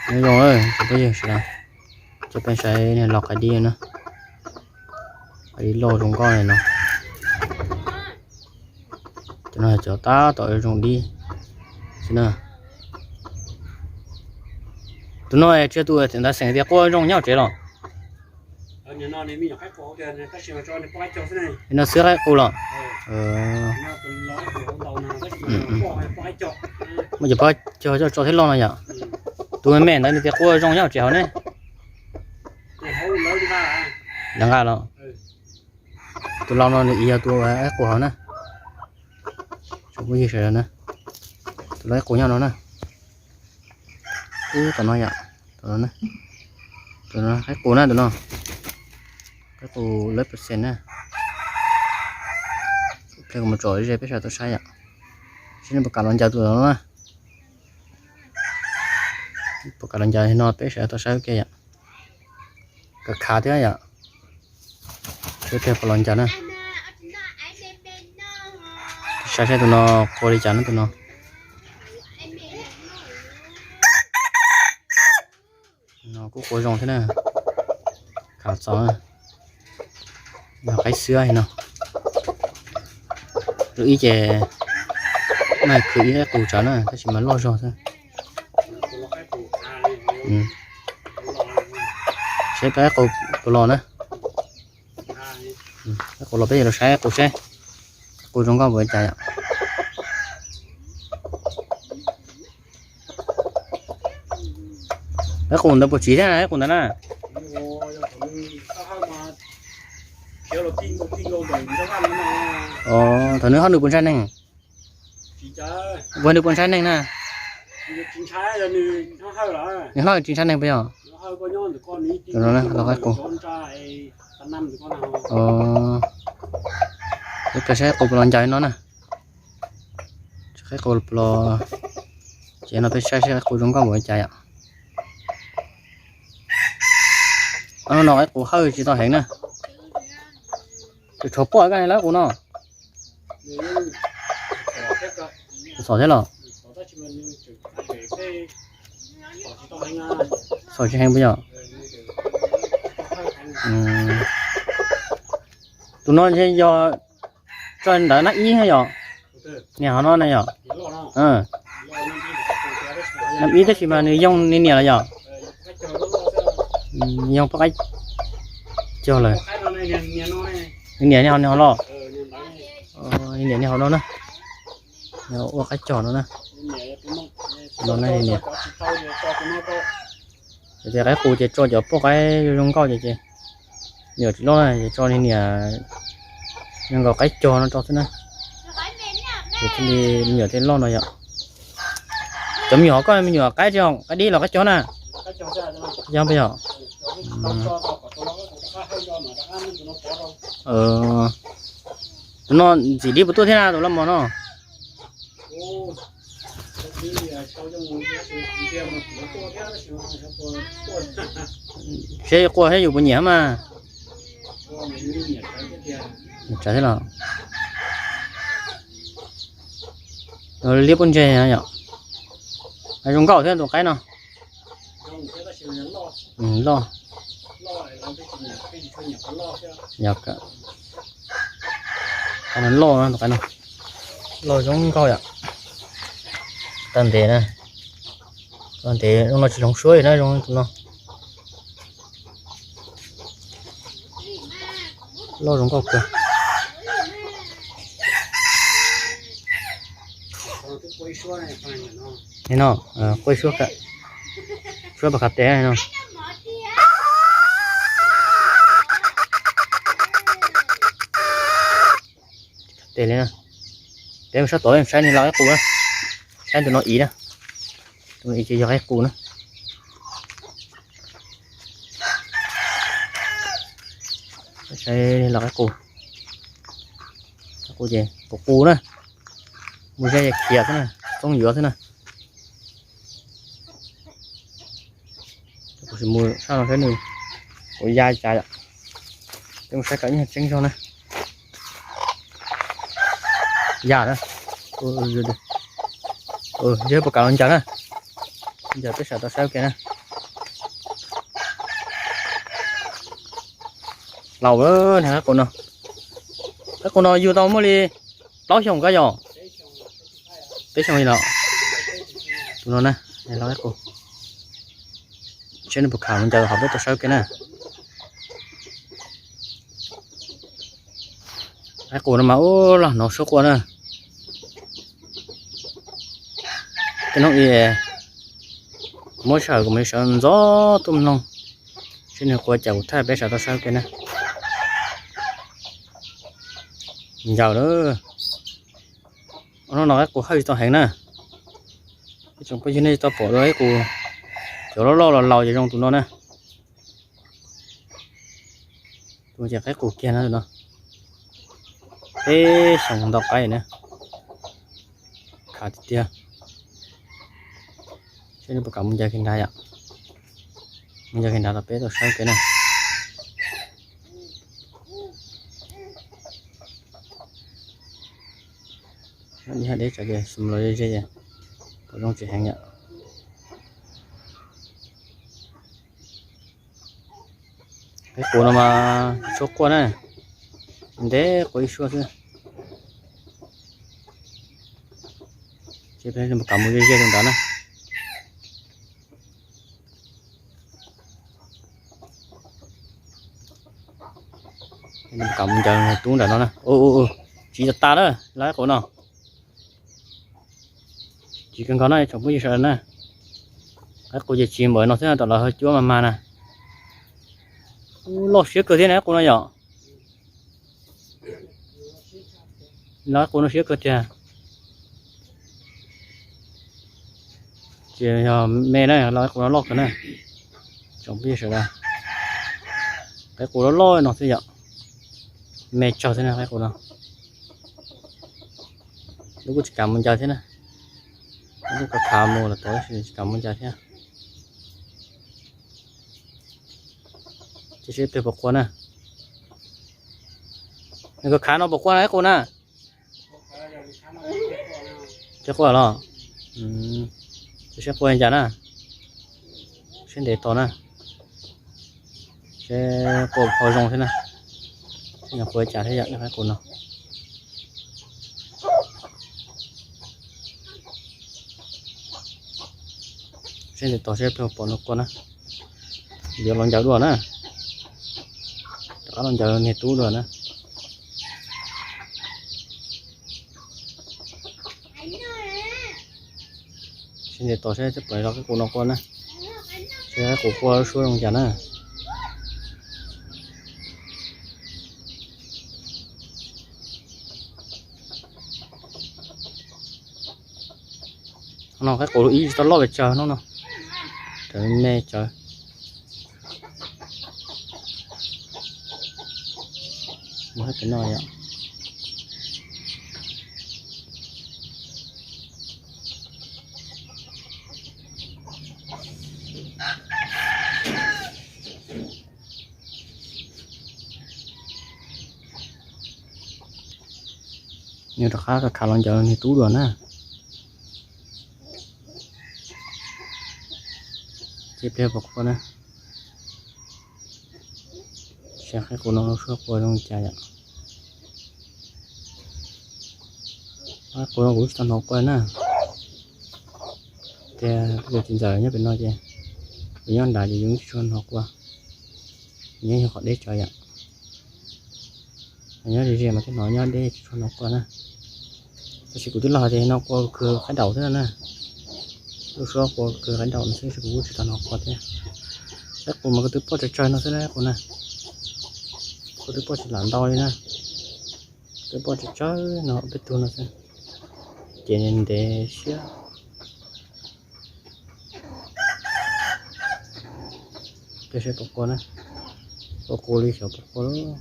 Nyob zoo, cov phooj ywg sawv daws, cov peb saib los qab dib na, qab dib loj zoo nkauj li no. Cov no cov tab tom zoo dib xwb na. Tus no tsis yog tus ntawd xeem tias quaj zoo nyob tsev los? No xwb qaib qus los? Muaj cov pob cog coj tso thiab loj no yom? Tus me me ntawd nws tias quaj zoo nyob tsev hauv ne. Lawv nqa los. Tus laus no nws yog tus qaib qus hauv na. Tsoom phooj ywg sawv daws na, tus laus qaib qus nyob no na. Ub, tom no yom, tom no, tus no qaib qus na, tus no qaib qus lawv percent na. Pliag kuv mus tsom ze peb sawv daws tau saib yom. Seb nej puas kam los ncaws tus no na. Puas kam los ncaws no peb sawv daws tau saib ua ke yom. Khav khav thiab yom. Seb puas los ncaws na. Saib seb tus no qua li cas na tus no. No kuj qua zoo thiab na. Khav txaus na. Yog qaib xwb no. Tus ib ces mas khwv ib qaib qus tsawv na, tab sis mas loj zog xwb. Seb qaib qus puas los na. Qaib qus los peb yuav los saib qaib qus seb qaib qus zoo nkauj npaum li cas yom. Qaib qus ntawd puas tsiv thiab na, qaib qus ntawd na? Thaum nws hauj nws puas ntshai neeg? Puas nws puas ntshai neeg na? Nws hlob tsis ntshai neeg puas yog? Los qaib qus. Peb saib qaib qus puas los ncaws no na. Qaib qus los, ces no peb saib seb qaib qus zoo nkauj npaum li cas yom. No qaib qus hawj tsis tau heev na. Tshuav poj koj ne lawm qus no. Txom thiab los? Txom tsis heev puas yog? Tus no yog tso ntawd nab ib yom? Niam qhov no na yom? Nab ib tab sis mas nws yoog nws niam los yom? Yoog poj qaib cog lawm. Nws niam niag hauv no los? Nws niam niag hauv no na. Ua qaib cog no na. No na niam. Ces qaib qus ces tso cov poj qaib zoo nkauj ces, ces niam tsis loj na ces tso niag niam zoo nkaus qaib cog no rau xwb na. Ces thiaj li me nyuam thiaj loj no yom. Cov me nyuam hov koj me nyuam qaib tsis qaib dib los qaib cog na? Yog puas yog? Tus no ntxim dib puas tuaj thiab na tus loj mos no? Seb quaj seb yus puas nyiam mas. Nyiam tsawv thiab los? Liab pob ntseg yom. Zoo nkauj thiab tus qaib no. Loj. Yog, loj na tus qaib no. Loj zoo nkauj yom. Tag ntev na. Tag ntev no tsis hloov suab li na zoo tus no. Loj zoo nkauj kawg. Li no, quaj suab, suab pas khav tes no. Khav tes li na. Peb mus sab tod saib niag laus qaib qus na. Saib tus no ib na. Tus no ib ces yog qaib qus na. Saib niag laus qaib qus. Qaib qus ces qus qus na. Mus ze khiav xwb na, txoob yuav xwb na. Kuv sim mus sab no saib nws ua ya li cas yom. Peb mus saib kom ib nyuag tseeb zog na. Ya na. Ntshe puas kam los ncaws na. Ncaws peb sawv tau saib ua ke na. Laus na, qaib qus no, qaib qus no yug tau muaj li plaub xyoos koj yom? Peb xyoos li los? Tus no na, laus qaib qus. Seb nws puas kham mus ncaws hauv peb tau saib ke na. Qaib qus no mas ub los hnov suab quaj na. Tej hnub ib muab sij hawm kuv mam li sawv ntxov tuaj mloog, seb nws quaj cas kuv thaij peb sawv tau saib ke na. Ncaws lawm. Hnub no qaib qus hawj tsis tau heev na. Ib tsoom phooj ywg nej tsis tau pom dua qaib qus cov loj loj los laus ces zoo tus no na. Tus ces qaib qus kiag no, peb xyoos ntau qaib na. Kham tiag tiag. Seb nws puas kam mus ncaws kiag nrad yom. Mus ncaws kiag nrad los peb tau saib ke na. Deb tsawv ces xum los ze ze ces pom zoo tsis heev yom. Qaib qus no mas tshuab quaj na, ntev quaj ib suab xwb. Ces peb mus kam mus ze ze rau nrad na. Kam mus ncaws tub nram no na. Tsiv tas tas lawm lawv qaib qus no. Tsiv kawg nkaus no tsoom phooj ywg sawv daws na. Qaib qus ces tsiv npaum no xwb no tom lawv ho cuab mas mag na. Loj siab kawg thiab na qaib qus no yom. Lawv qaib qus no siab kawg tiag. Ces yog me na, lawv qaib qus no loj kawg na. Tsoom phooj ywg sawv daws, qaib qus loj loj no xwb yom. Me tsawg thiab na qaib qus no. Lub kuj tsis kam mus ncaws thiab na. Lub kuj khav mus los tau tab sis tsis kam mus ncaws thiab. Ces seb pliag puas quaj na. Nws khav khav no puas quaj na qaib qus na? Tsis quaj los? Ces seb quaj li cas na. Seb ntev tos na. Seb quaj ho zoo thiab na. Seb nws quaj li cas thiab yom, qaib qus no. Seb ntev tos seb puas pom nws quaj na. Yuav los ncaws dua na. Rov qab los ncaws niag tub dua na. Seb ntev tos seb puas los qaib qus no quaj na. Seb qaib qus quaj lub suab zoo cas na. Hnub no qaib qus lub ib tsis tau loj pes tsawg hnub no. Raws me tsawv. Mus hab pem no yom. Nws rov qab khav los ncaws niag tub dua na. Ces pliag puas quaj na. Saib qaib qus no lub suab quaj zoo li cas yom. Qaib qus no kuv tsis tau hnov quaj na. Tias tus txiv ntxawm nyob pem no ces, kuv nyob nrad ces yus tsis tshua hnov quaj. Nyob yog qhov deb tsawv yom. Nyob ze ze mas thiaj hnov, nyob deb tsis tshua hnov quaj na. Tab sis kuv twb los tias no quaj kawg qaib daum thiab na. Lub suab quaj kawg qaib daum no xwb, kuv kuj tsis tau hnov quaj thiab. Qaib qus mas kuv twb poj tsawg tsawg no xwb na, qaib qus na. Kuv twb poj tsis lam ntau li na. Twb poj tsawg tsawg no peb tug no xwb. Ces ntev siab. Peb saib puas quaj na. Puas quaj li xyov puas quaj lawm.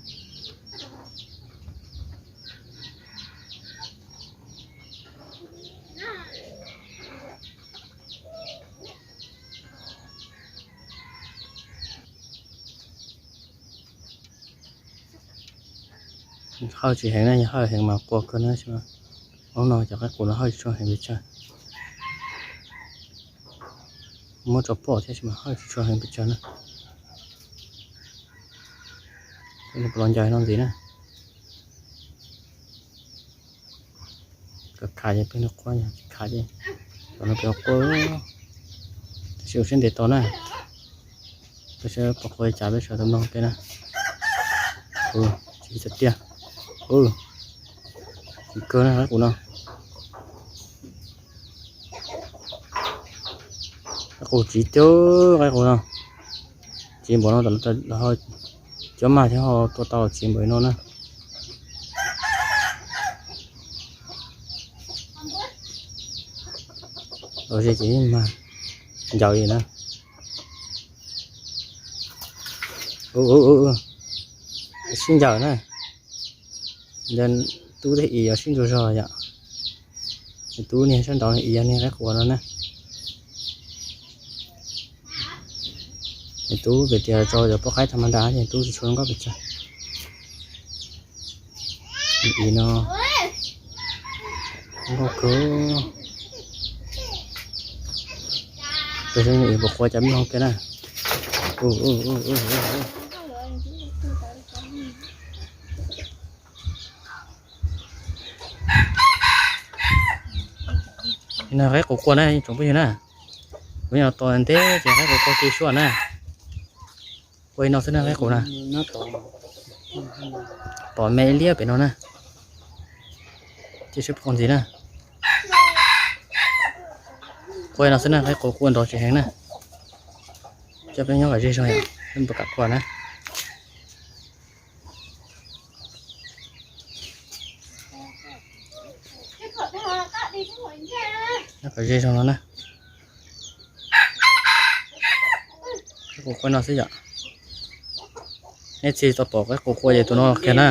Hawj tsis heev na, yog hawj heev mas quaj kawg na. Hnub no cov qaib qus no hawj tsis tshua heev pes tsawg. Muab tso pom thiab sis mas hawj tsis tshua heev pes tsawg na. Nws puas los ncaws no ntxiv na. Khav khav ces peb nws quaj, tsis khav ces cov no peb quaj. Tab sis ua siab ntev tos na. Peb saib puas quaj li cas peb sawv daws mloog ua ke na. Tsis txawj tiag. Tsis kawg na qaib qus no. Qaib qus tsiv tiag, qaib qus no. Tsiv npaum no, cov mag thiab ho tua tau tsiv npaum no na. Los ze ces mag ncaws li na. Sib ncaws na. Tub thiab i yuav sib ntsuas zog yom. Tub niag sab nraud, i yog niag qaib qus no na. Tub pem tias tso cov poj qaib tha ma nra, tub tsis tshua zoo nkauj pes tsawg. I no nkauj kawg. Tab sis i puas quaj cas mloog kiag na. No qaib qus quaj na tsoom phooj ywg na. Kuv nyob tos ntev ces qaib qus quaj kawg suab na. Quaj li no xwb na qaib qus na. Pom me liab pem no na. Cia seb puas quaj ntxiv na. Quaj li no xwb na, qaib qus quaj nrov tsis heev na. Coj peb nyob kom ze zog yom, peb puas kam quaj na. Nyob kom ze zog no na. Qaib qus quaj no xwb yom. Nej txhij tau pom qaib qus quaj ces tus no kiag na.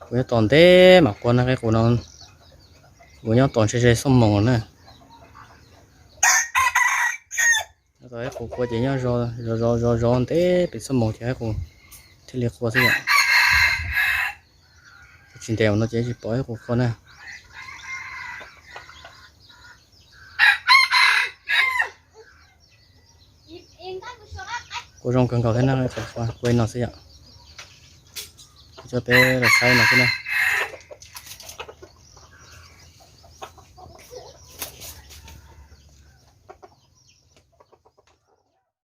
Kuv nyob tos ntev mam quaj na qaib qus no. Kuv nyob tos ntshe ze xuab moos na. Qaib qus quaj ces nyob zov zov zov ntev pem xuab moos ces qaib qus thiaj li quaj xwb yom. Tsis ntev no ces tsis pom qaib qus quaj na. Quaj zoo kawg nkaus thiab na, quaj li no xwb yom. Coj peb los saib no xwb na.